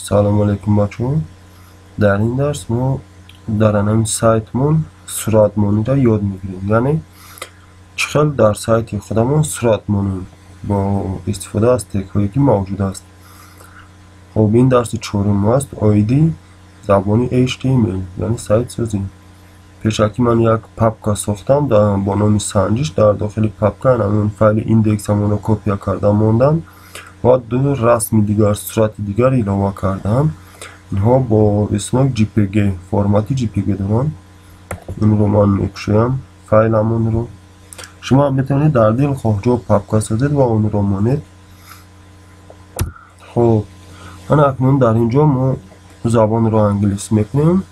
Салом алейкум бачаҳо. Дар ин дарс мо дар ҳамин сайтмон суратмониро ёд мегирем. Яъне чӣ хел дар сайти худамон сурат монем бо истифода аз тегҳое ки мавҷуд аст. Хоб, ин дарси чорум аст оиди забони HTML, яъне сайтсозӣ. Пешакӣ ман як папка сохтам бо номи санҷиш. Дар дохили папка ҳамин файли индексамонро копия карда мондам ва ду расми дигар, сурати дигар илова кардам. Инҳо бо рисунок JPG, формати JPG доранд. Инро ман мекушоям файламонро. Шумо ҳам метавонед дар дилхоҳ ҷо папка созед ва онро монед. Хоб, ана акнун дар ин ҷо мо забонро англис мекунем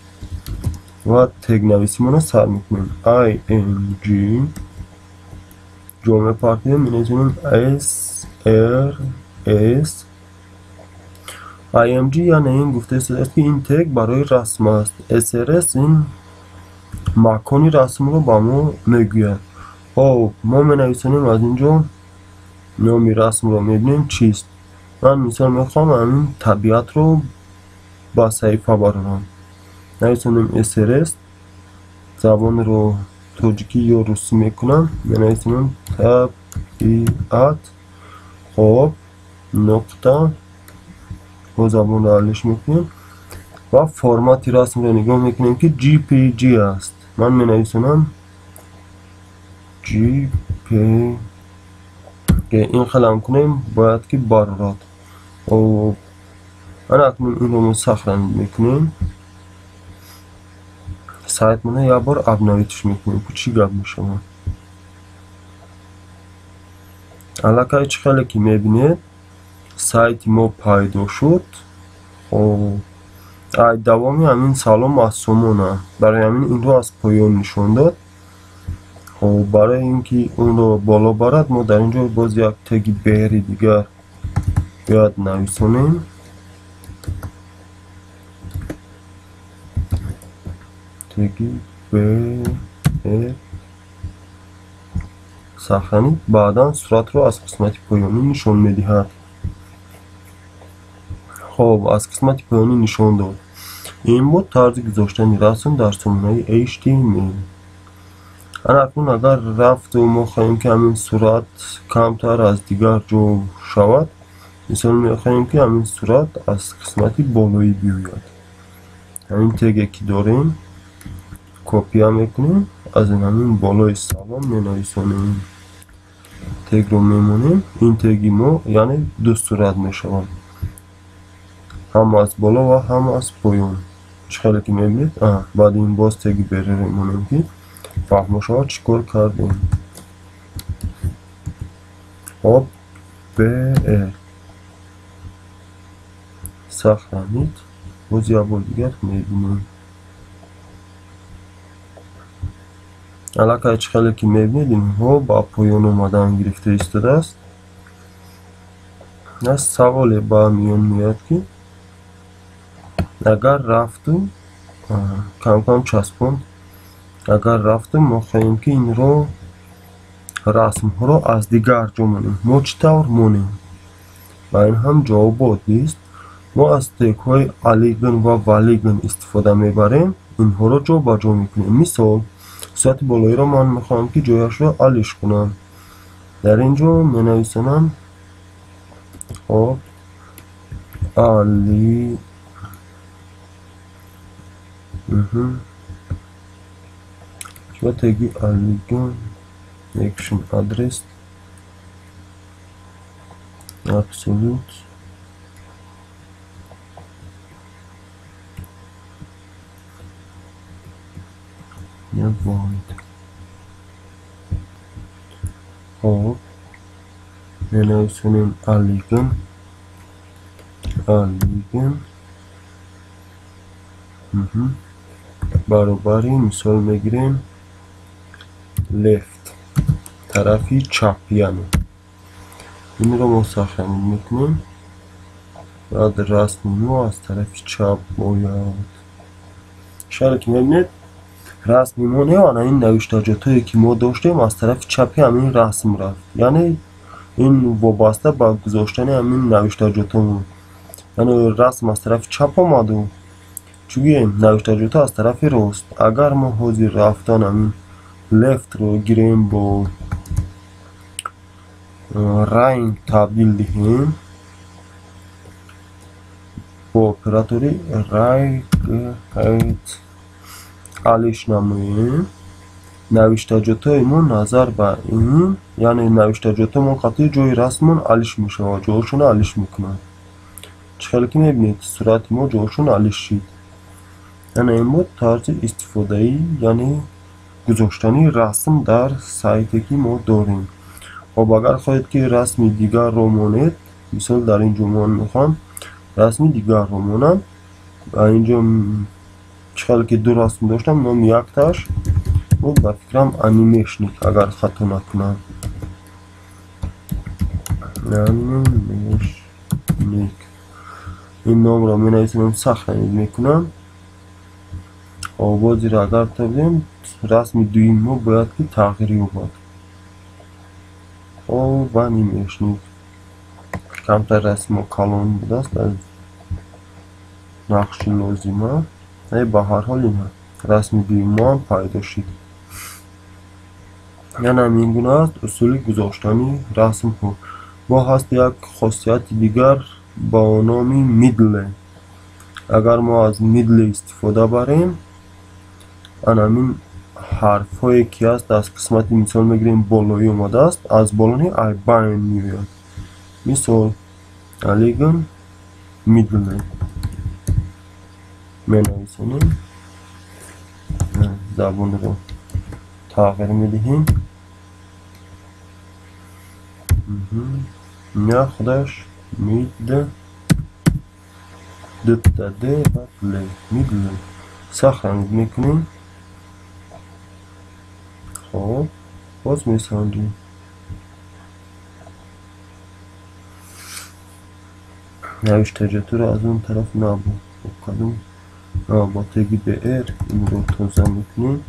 ва тегнависимонро сар мекунем. IMG ҷо мепартоем, менависем SRS. IMG яъне ин гуфта истодааст ки ин тег барои расм аст. SRS ин макони расмро ба мо мегӯяд. Хоб, мо менависонем аз ин ҷо номи расмро мебинем чист. Ман мисол мехоҳам ҳамин табиатро ба саҳифа барорам. Нависонем SRS, забонро тоҷикӣ ё русӣ мекунам, менависонем табиат. Хоб, нуқта, бо забонро алиш мекунем ва формати расмро нигоҳ мекунем ки JPG аст. Ман менависонам JPG. Ин хелам кунем бояд ки барорад. Хоб, ана акнун инро мо сохранить мекунем. Сайтмона як бор обновитш мекунем, ки чӣ гап мешавад. Аллакай чӣ хеле ки мебинед, сайти мо пайдо шуд. Хоб, ай давоми ҳамин салом аз сомона. Барои ҳамин инро аз поён нишон дод. Хоб, барои ин ки онро боло барад, мо дар ин ҷо боз як теги бери дигар бояд нависонем. Теги BR сохранить, баъдан суратро аз қисмати поёнӣ нишон медиҳад. Хоб, аз қисмати поёнӣ нишон дод. Ин буд тарзи гузоштани расм дар сомонаи HTML. Ана акнун агар рафту мо хоҳем ки ҳамин сурат камтар аз дигар ҷо шавад, мисол мехоҳем ки ҳамин сурат аз қисмати болоӣ биёяд. Ҳамин теге ки дорем копия мекунем, аз ҳамин болои салом менависонем, тегро мемонем. Ин теги мо яъне ду сурат мешавад, ҳам аз боло ва ҳам аз поён. Чӣ хеле ки мебинед, баъд ин боз теги береро мемонем ки фаҳмо шавад чӣ кор кардем. Хоб, BR сохранить, боз як бор дигар мебинем. Аллакай чӣ хеле ки мебинед, инҳо ба поён омадан гирифта истодааст. Саволе ба миён меояд ки агар рафту кам-кам часпонд, агар рафту мо хоҳем ки инро расмҳоро аз дигар ҷо монем, мо чӣ тавр монем? Ба ин ҳам ҷавоб оддист. Мо аз тегҳои align ва valign истифода мебарем, инҳоро ҷо ба ҷо мекунем. Мисол, сурати болоиро ман мехоҳам ки ҷояшро алиш кунам. Дар ин ҷо менависонам хоб али ва теги align action address absolute void. Хоб, менависонем align баробари мисол мегирем left, тарафи чап, яъне инро мо сохранить мекунем. Баъд расми мо аз тарафи чап бояд. Шаре ки мебинед, расми мо не, ана ин навиштаҷотое ки мо доштем аз тарафи чапи ҳамин расм рафт. Яъне ин вобаста ба гузоштани ҳамин навиштаҷотомон. Яъне расм аз тарафи чап омаду чӣ гӯем, навиштаҷотҳо аз тарафи рост. Агар мо ҳозир рафтан ҳамин left-ро гирем, бо right табдил диҳем, бо оператори right алиш намоем, навиштаҷотҳои мо назар ба ин, яъне навиштаҷотҳо мо қатъи ҷои расмон алиш мешавад, ҷоашонро алиш мекунад. Чӣ хеле ки мебинед, сурати мо ҷоашон алиш шид. Яъне ин буд тарзи истифодаи, яъне гузоштани расм дар сайте ки мо дорем. Хоб, агар хоҳед ки расми дигарро монед, мисол дар ин ҷо ман мехоҳам расми дигарро монам, инҷо чӣ хеле ки ду расм доштам, номи якташ буд ба фикрам анимешник, агар хато накунам. Анимешник. Ин номро менависам, сохранить мекунам. Овозиро агар табдем, расми дуюм мо бояд ки тағйир ёбад. Хоб, анимешник. Камтар расми мо калон будааст аз нақши лозима. Ба ҳар ҳол ин расми дуюм мо ҳам пайдо шуд. Яъне ҳамин гуна аст усули гузоштани расмҳо. Бо ҳаст як хосияти дигар ба номи middle. Агар мо аз middle истифода барем, ана ҳамин ҳарфҳое ки ҳаст аз қисмати, мисол мегирем, болоӣ омадааст, аз болони ай байн меояд. Мисол align middle менависонем, забонро тағйир медиҳем. На худаш mid дутта д баъд л, middle. Сохранить мекунем. Хоб, боз месанҷем. Навиштаҷотро аз он тараф набуд. Кадом бо теги br инро тоза мекунем.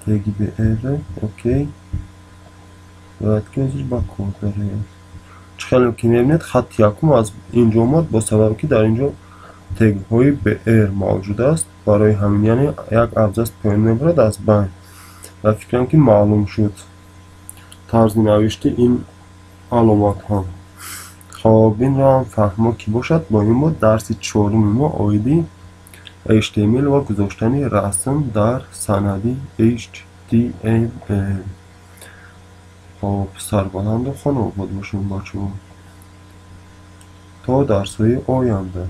Теги br, окей. Бояд ки ҳозир ба кор дарояд. Чӣ хеле ки мебинед, хатти якум аз инҷо омад, бо сабабе ки дар инҷо тегҳои br мавҷуд аст. Барои ҳамин, яъне як абзац поён мебарад аз байн. Ва фикрам ки маълум шуд тарзи навишти ин аломатҳо. Хоб, инро ҳам фаҳмо ки бошад. Бо ин буд дарси чоруми мо оиди HTML ва гузоштани расм дар санади HTML. Хоб, сарбаланду хонаобод бошем, бачаҳо. То дарсҳои оянда.